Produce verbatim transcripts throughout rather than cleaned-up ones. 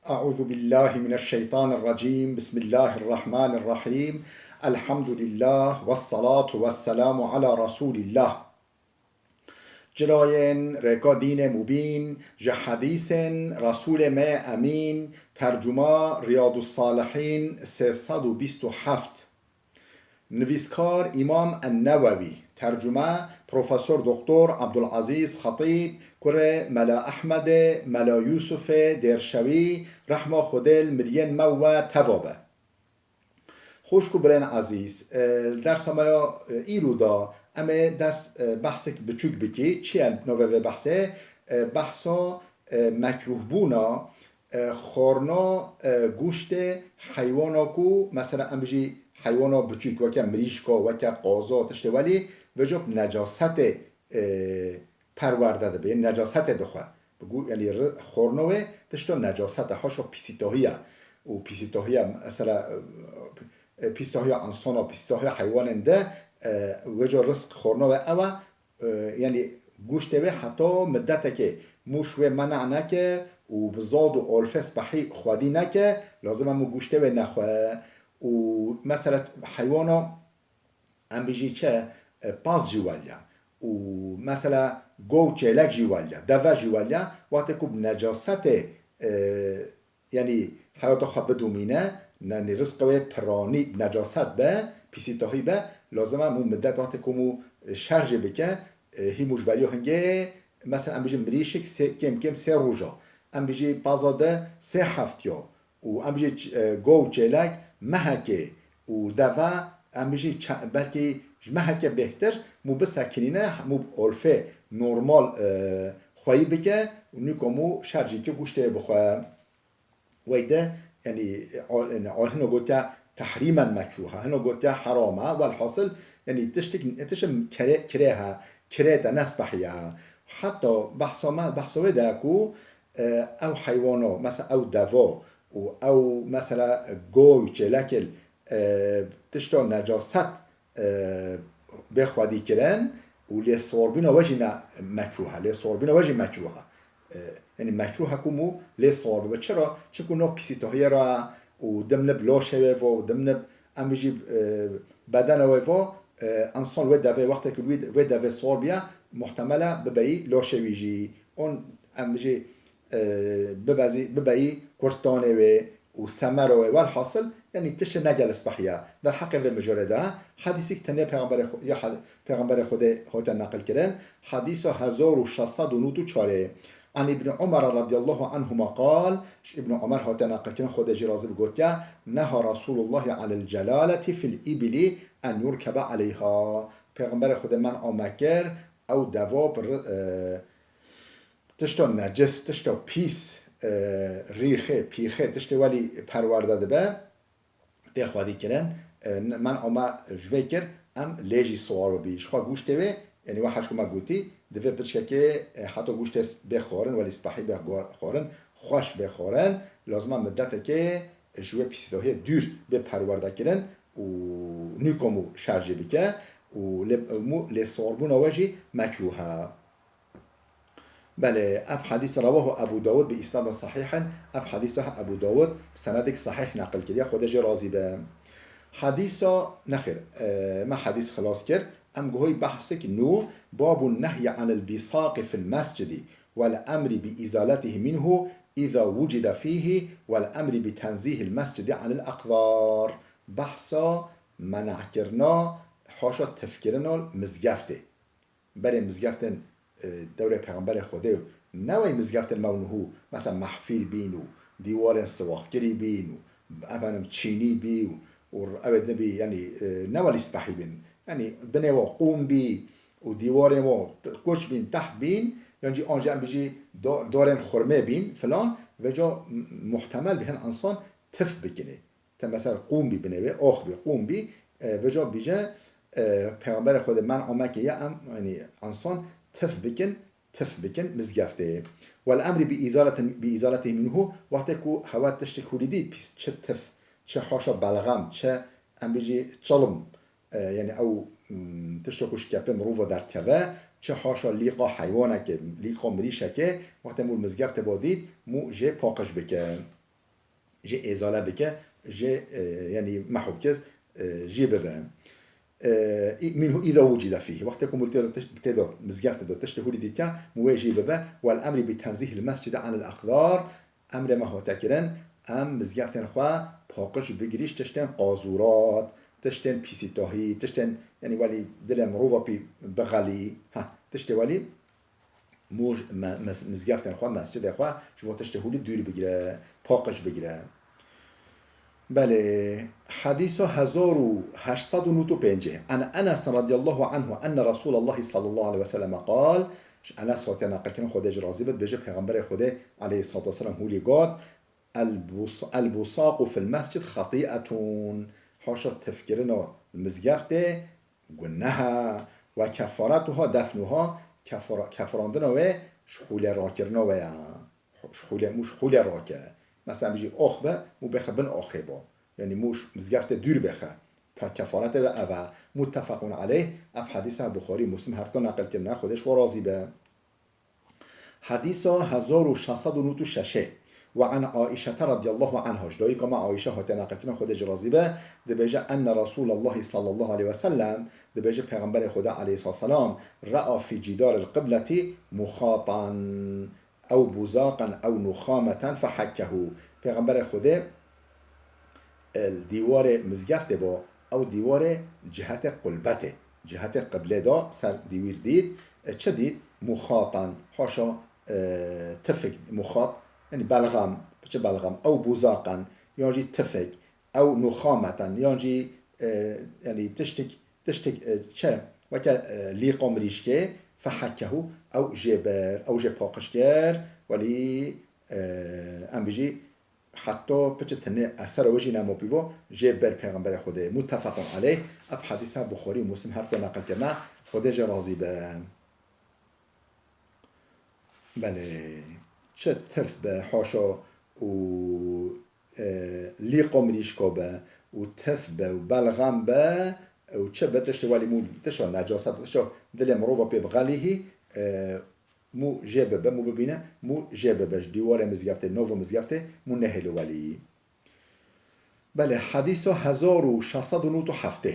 أعوذ بالله من الشيطان الرجيم. بسم الله الرحمن الرحيم. الحمد لله والصلاة والسلام على رسول الله. Cirayên rêka dînê mubîn, ji hedîsên Resûlê me Emîn, tercuma Riyadus Salihîn sê sed û bîst û heft. Nivîskar Îmam En-Newewî, tercume Profesor Doktor Abdulazîz Xetîb, kurê Mela Ehmedê, Mela Yûsufê Dêrşewî, rehma Xwedê li miriyên me û we teva be. Xwişk û birên ezîz, e, li dersa me ya, e, îro de em ê dest, e, behsek biçûk bikî. Çi ye navê vê behsê? E, behsa, e, mekrûhbûna, e, xwarina, e, goştê heywana ku, mesela, em bijî heywana biçûk, weke mirîşka, weke qaza, tiştê welî, vêca bi necasetê, e, perwerde dibe, yanî necasetê dixwe. Bi gu-, yanî ri-, xwarina wê tişta necaset e, haşa pîsîtahiya. Û pîsîtahiya, mesela, e, pîsîtahiya insana, pîsîtahiya heywanên de, e, wêca rizq xwarina wê ew e, e, yanî goştê wê heta midetekê mûş wê mena neke û bi zad û olfê spehî xwedî neke, lazim e mû goştê wê nexwe. Û mesela heywana, em bijî çi, e, paz jî welya. Û mesela go û çêlek jî welya, deve jî welya, wextê ku bi necasetê, e, yanî heyata xwe bidomîne, yanî rizqê wê piranî necaset be, pîsîtahî be, lazim e mû midet wextê ku mû şerjê bike, e, hî mû ji beriya hingê, mesela em bijî mirîşik sê, kêm kêm sê roja, em bijî paza de sê heftiya û em bijî ç-, e, go û çêlek mehekê û deve em bijî çe-, belkî ji mehekê bêhtir mû bisekinîne, mû bi olfê normal, e, xweyî bike û nîko mû şerjî ki goştê bixwe. Wey de, yanî, al-, yanî, al-, hino gotiya tehrîmen mekrûh e, hino gotiya heram e, welhasil, yanî, tiştik, tişim kere-, kirê he, kirê te nespehiye. Heta behsa me, behsa wê de ku, e, ew heywana, mesela ew deva û ew, mesela, go û çêlekil, e, tişta necaset, e, bê xwedî kirin û lê sorbîna we jî ne mekrûh e, lê sorbîna we jî mekrûh e. E, yanî mekrûh e ku mû lê sor bibe. Çira? Çiku nav pîsîtahiyê re û dimnib laşê wê ve û dimnib em bijî, e, bedena wê ve, e, ensan wê devê wextê ku wî, wê devê sor biye, muhtemel e bibeyî laşê wî jî. On em bijî, e, bibezî, bibeyî kurtanê wê û semero wê. Welhasil, yanî tiştê ne gelî spehî ye. Derheqê vê mijarê de hedîsek tenê Pêxemberê Xwe-, ya he-, Pêxemberê Xwedê hate neqil kirin. Hedîsa hezar û şeş sed û nod û çar ê. An Îbn Umar radiyallahu anhuma qal, ji Îbn Umar hate neqil kirin, Xwedê jê razî bi, gotiye, Neha Rasulullah anil celaleti fil ibili en yurkebe aleyha. Pêxemberê Xwedê men'a me kir, ew deva bi ri-, e, tişta necis, tişta pîs, e, rîxê, pîxê, tiştê welî perwerde dibe, tê xwedî kirin, e, men'a me ji vê kir, em lê jî siwar bibî. Ji xwe goştê wê, yanî we heşku me gotî, divê piçkekê, e, heta goştê bê xwarin, welî spehî bê go-, xwarin, xweş bê xwarin, lazim e midetekê ji wê pîsîtahiyê dûr bê perwerde kirin û nîko mû şerjê bike û lê, mû lê siwarbûna we jî mekrûh e. Belê, ev hedîs rewahu Ebu Dawud bi îsnadin sahîhin, ev hedîsa Ebu Dawud bi senedek sahîh neqil kiriye, Xwedê jê razî be. Hedîsa, nexêr, e, me hedîs xilas kir, em guhoyî behsek nû, Babun nehyi anil bîsaqi fil mescidi, wel emri bi îzaletihî minhu, îza wucide fîhî, wel emri bi tenzîhil mescidi anil aqdar. Behsa menekirina haşa tifkirina mizgeftê. Berê mizgeftên, e, dewrê Pêxemberê Xwedê û ne wey mizgeftên me û niho, mesela mehfîl bîn û dîwarên siwaxkirî bîn û efendim çînî bî û, û ew ê nibî, yanî, e, ne welî spehî bîn. Yanî binê wa qûm bî û dîwarên wa t-, koç bîn, teht bîn, yan jî an jî em bijî da-, darên xurmê bîn filan, vêca m-, muhtemel bî hin ensan tif bikinê. Te mesela qûm bî binê wê, ox bî, qûm bî, e, vêca bîje, e, Pêxemberê Xwedê men'a me kiriye em, yanî ensan tif bikin, tif bikin mizgeftê. Wel emri bi îzaletin, bi îzaletihî minhu, wextê ku hewa tiştek hûlî dî, pîs çi tif, çi haşa belxam, çi em bijî çilim, e, yanî ew, m, tişta ku ji kepê mirova derdikeve, çi haşa lîqa heywanekê, lîqa mirîşekê, wextê mû li mizgeftê bo dît, mû jê paqij bike. jê êzale bike, jê, e, yanî mehw bike, e, jê bibe. E, î-, minhu îza wucide fîhî. Wextê ku mû tê de tiş-, tê de mizgeftê de tiştê hûrî dîtiya, mû wê jê bibe. Wel emrî bi tenzîhil mescidi anil aqdar. Emrê me hate kirin, em mizgeftên xwe paqij bigirî ji tiştên qazûrat, tiştên pîsîtahî, tiştên, yanî welî dilê mirova pî bixelî. Ha, tiştê welî mû me-, mes-, mizgeftên xwe, mescidê xwe ji bo tiştê hûlî dûr bigire, paqij bigire. Belê, hedîsa hezar û heşt sed û nod û pêncî. An Enes radiyallahu anhu enne Resûlallahî sallallahu aleyhi ve sellem qal, ji Enes hatiye neqilkirin, Xwedê jî razî be, dibêje Pêxemberê Xwedê aleyhissalatu vesselam hûlî got, "El bus-, el busaqu fil mescid xetî'etun." Haşa tifkirina mizgeftê guneh e. Ve kefaretuha defnuha, kefara-, kefarandina wê ji xûlê rakirina wê ye. Ji xûlê, mû ji xûlê rake. Mesela bijî ox be, mû bêxe bin oxê bo. Yanî mû ji mizgeftê dûr bêxe. Ta kefaretê ve ev e. Muttefaqun aleyh, ev hedîsa Buxarî, Muslim her du neqil kirine, Xwedê ji wan razî be. Hedîsa hezar û şeş sed û nod û şeş. Ve an Aîşete radiyallahu anha, ji dayika me Aîşe hate neqilkirin, Xwedê jî razî be, dibêje, enne Resûlallahî sallallahu aleyhi ve sellem, dibêje Pêxemberê Xwedê aleyhissalatu vesselam, rea fî cîdaril qibletî muxatan, ew buzaqan, ew nuxameten fehekkehu. Pêxemberê Xwedê, e, li dîwarê mizgeftê bo, ew dîwarê cihetê qulbetê, cihetê qiblê de ser dîwîr dît. E, çi dît? Muxatan, haşa, e, tifik, muxat, yanî belxam, piçe belxam, ew buzaqan, yan jî tifik, ew nuxameten, yan jî, e, yanî tiştik, tiştik, e, çi, weke, e, lîqa mirîşkê, fehekkehu, ew jê bir, ew jê paqij kir, welî, e, em bijî, heta piçe tenê esera wê jî nemo pîvo, jê ber Pêxemberê Xwedê. Muttefaqun aleyh, ev hedîsa Buxarî û Muslim her du neqil kirine, Xwedê jê razî be. Belê, çi tif be, haşa û, e, lîqa mirîşka be û tif be û belxam be û çi be tiştê welî mû, tişta necaset, tişta dilê mirova pê bixelîhî, e, mû jê bibe, mû bibîne, mû jê bibe, ji dîwarê mizgeftê, nava mizgeftê, mû nehêle welî. Belê, hedîsa hezar û şeş sed û nod û heftê.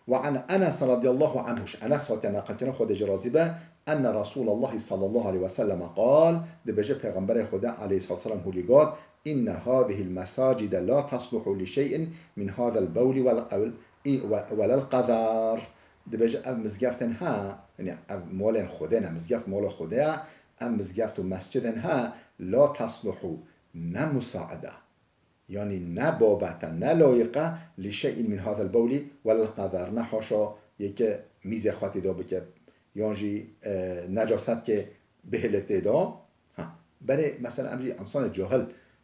Ve an Enes radiyallahu anhu, ji Enes hatiye neqilkirin, Xwedê jî razî be, enne Resûlallahî sallallahu aleyhi ve sellem qal, dibêje Pêxemberê Xwedê aleyhissalatu vesselam hûlî got, inne hazihil mesacide la tasluhu li şey'in min hazal bawli vel, vel, i, ve, velel qezar. Dibêje ev mizgeftên he, yanî ev malên Xwedê ne, mizgeft mala Xwedê ye, ev mizgeft û mescidên he, la tasluhu, ne musaid e. Yanî ne babet e, ne layiq e, li şey'in min hazal bawli welel qezar, ne haşa yeke mîzê xwe tê de bike, yan jî, e, necasetkê bihêle tê de. Ha, berê mesela em jî însanê cahil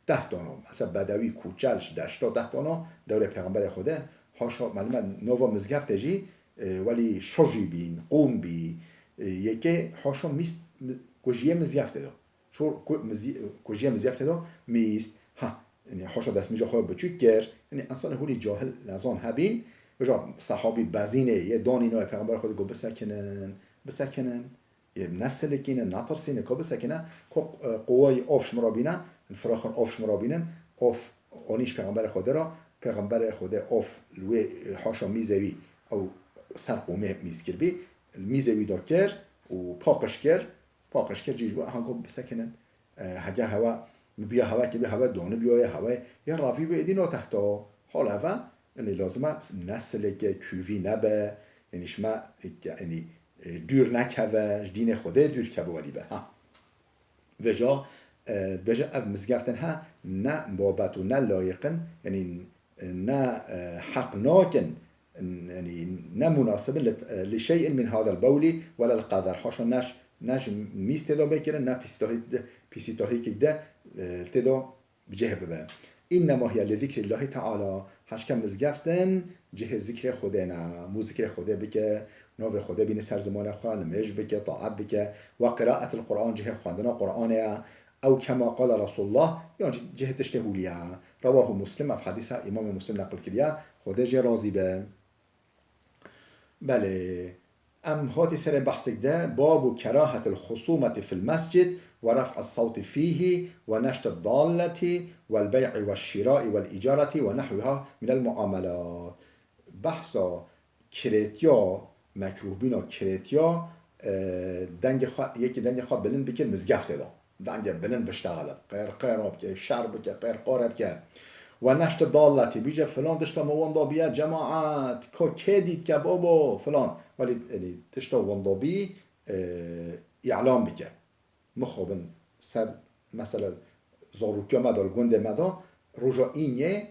teh dano, mesela bedewî, kûçel, ji deşta teh dano, dewrê Pêxemberê Xwedê, haşa, melime nava mizgeftê jî, e, welî şojî bîn, qûm bî, e, yekê haşa mîst, mi-, kujiyê mizgeftê de. Çor ku-, mizî-, kujiya mizgeftê de mîst. Ha, yanî haşa destmîja xwe biçûk kir. Yanî însanê hûrî cahil nezan hebîn. Vêca sehabî bezînê yê danî navê Pêxemberê Xwedê got bisekinin, bisekinin. Yê nesilikînin, netirsînin, ka bisekine, ko, e, qowayî of ji min re bîne, firaxin of ji min re bînin, of anî ji Pêxemberê Xwedê re, Pêxemberê Xwedê of li wê, e, haşa mîzê wî, ew ser qûmê mîz kiribî, li mîzê wî de kir û paqij kir, paqij kir, cî ji bo, aha got bisekinin. E, heke hewa, mi biya hewa kê bi hewa doni biyoye hewa, ya ravî bi êdî no tehto. Hol eve, yanî lazim e nesileke kûvî nebe, yanî ji me, yanî, e, dûr nekeve, ji dînê Xwedê dûr keve welî be. Ha. Vêca, e, dibêje ev mizgeftên he ne babet û ne layiqin, yanî ne, e, heq nakin, yanî ne munasib in li, e, li şey'in min hazal bawli welel qezar. Haşa ne ji, ne ji mîz tê de bê kirin, ne pîsîtahî de, pîsîtahîkî de, e, tê de bi cih bibe. Înnema hiye li zikrîllahî teala. Heşke mizgeftin cihê zikrê Xwedê ne. Mû zikrê Xwedê bike, navê Xwedê bîne ser zimanê xwe, nimêj bike, taet bike. Ve qiraetil Qur'an, cihê xwendina Qur'anê ye. Ew kema qala Resulullah, yan jî cihê tiştê hûlî ye. Rewahu Muslim, ev hedîsa Îmamê Muslim neqil kiriye, Xwedê jê razî be. Belê, Em hatî serê behsek de, babu kerahetil xusûmetî fil mescid we ref'es sewtî fîhî we neşti dalleti wel bey'i weş şîra'i wel îcareti we nehwiha minel muamelat. Behsa kirêtiya, mekrûhbîna kirêtiya, e, dengê xwe, yekî dengê xwe bilind bike mizgeftê de. Dengê bilind biştexile. Qêr qêra bike, şer bike, qêr qare bike. We neşti dalletî, bîje filan tişta me wenda biye, cemaet, ka kê dît ke babo, filan. Welî, yanî, tişta wenda bî, e, îlan bike. Mixabin ser, mesela, zarokîya me de, li gundê me de, roja înê,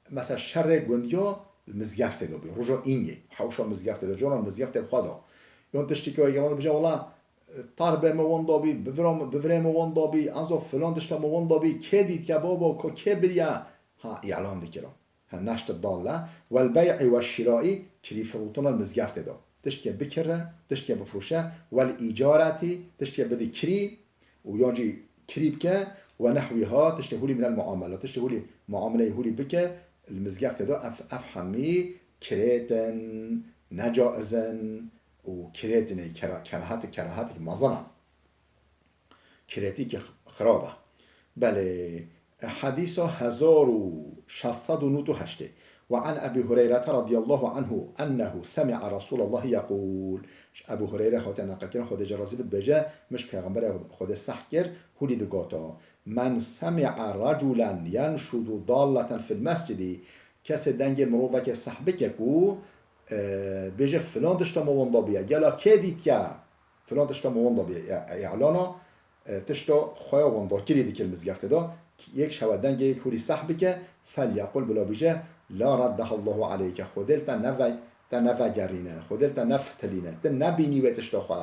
mesela, şerê gundiya li mizgeftê de bî, roja înê, hewşa mizgeftê de, cana li mizgeftê bi xwe de. Yan tiştekî weke bije, wela, tar be me wenda bî, bivira me, bivirê me wenda bî, anza filan tişta me wenda bî, kê dît ke babo, ka kê biriye, ha, îlan dikira. Ha, neşti dalle. Wel bey'i we şîra'i, kirî firotina li mizgeftê de. Tiştke bikire, tiştke bifroşe, wel îcaretî, tiştke bidî kirî, û yan jî kirî bike, we nehwîha, tiştê hûlî minel muamela, tiştê hûlî muameleyê hûlî bike, li mizgeftê de ev, ev hemî kirêt in, necaiz in û kirêt in, kera-, kerahet, kerahetek mezin e. Kirêtîkî xirab e. Belê, hedîsa hezar û şeş sed û nod û heştê. Ve an Ebî Hureyrete radiyallahu anhu ennehu semi'a Resûlallahî yeqûl. Ji Ebû Hureyre hate neqilkirin, Xwedê jê razî bit, dibêje, min ji Pêxemberê Xwedê seh kir, hûlî digota, "Men semi'a reculen yenşudu dalleten fil mescidi." Kesê dengê mirovekê seh bike ku, e, bêje, "Filan tişta me wenda biye." Gela kê dît ke filan tişta me wenda biye, e, îlana, e, tişta xwe ya wendakirî dike li mizgeftê de, yek ji hewe dengê yek hûrî seh bike, "Fel yequl," bila bîje, "La raddehallahu aleyke," Xwedê li te neve-, te nevegerîne, Xwedê li te nefitilîne, tu nebînî wê tişta xwe.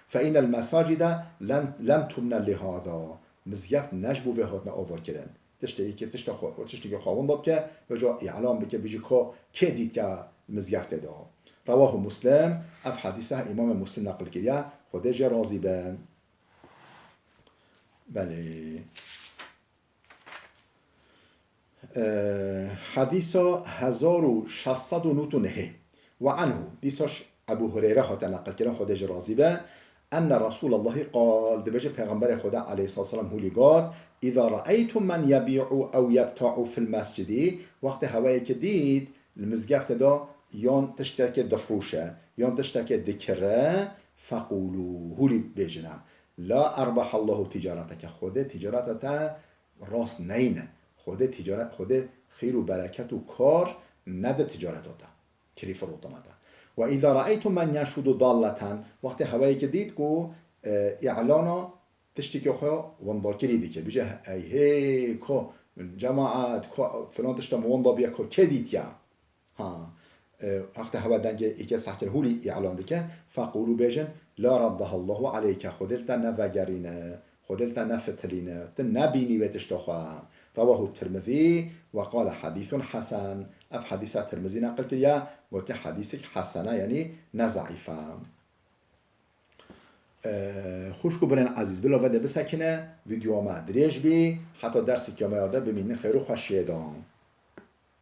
"Fe innel mesacide lem, lem tubne lihada." Mizgeft ne ji bo vê hatine avakirin. Tiştekî, tişta xwe, tiştekî xwe wenda bike, vêca îlan bike, bêjî ka kê dît ke mizgeftê de. Rewahu Muslim, ev hedîsa Îmamê Muslim neqil kiriye, Xwedê jê razî be. Belê. E, hedîsa hezar û şeş sed û nod û nehê. Ve anhu, dîsa ji Ebû Hureyre hate neqilkirin, Xwedê jê razî be, enne Resûlallahî qal, dibêje Pêxemberê Xwedê aleyhisselam hûlî got, "Îza re'eytum men yebî'u ew yebta'u fil mescidi," wextê heweyekî dît, li mizgeftê de yan tiştekê difroşe, yan tiştekê dikire, feqûlû, hûlî bêjine, "La erbahallahu ticareteke," Xwedê ticareta te rast neyne. Xwedê ticaret, Xwedê xîr û bereket û kar nede ticareta te. Kirî firotina te. "Ve îza re'eytum men yenşudu dalleten," wextê heweyekî dît ku, e, îlana tiştekî xwe wendakirî dike. Bije, "Ey hê, ko, cemaet, ko, filan tişta me wenda biye, ko kê dîtiye?" Ha, e, wextê hewe dengê îke sehkir hûlî îlan dike, feqûlû bêjin, "La raddehallahu aleyke," Xwedê li te nevegerîne, Xwedê li te nefitilîne, tu nebînî wê tişta xwe. Rewahu Tirmizî ve qale hedîsun hesen. Ev hedîsa Tirmizî neqil kiriye, gotiye hedîsek hesen e, yanî ne zeîf e. E, xwişk û birên ezîz, bila vê de bisekine, vîdyoya me dirêj bî, heta derseke me ya de bimînin xêr û xweşiyê de.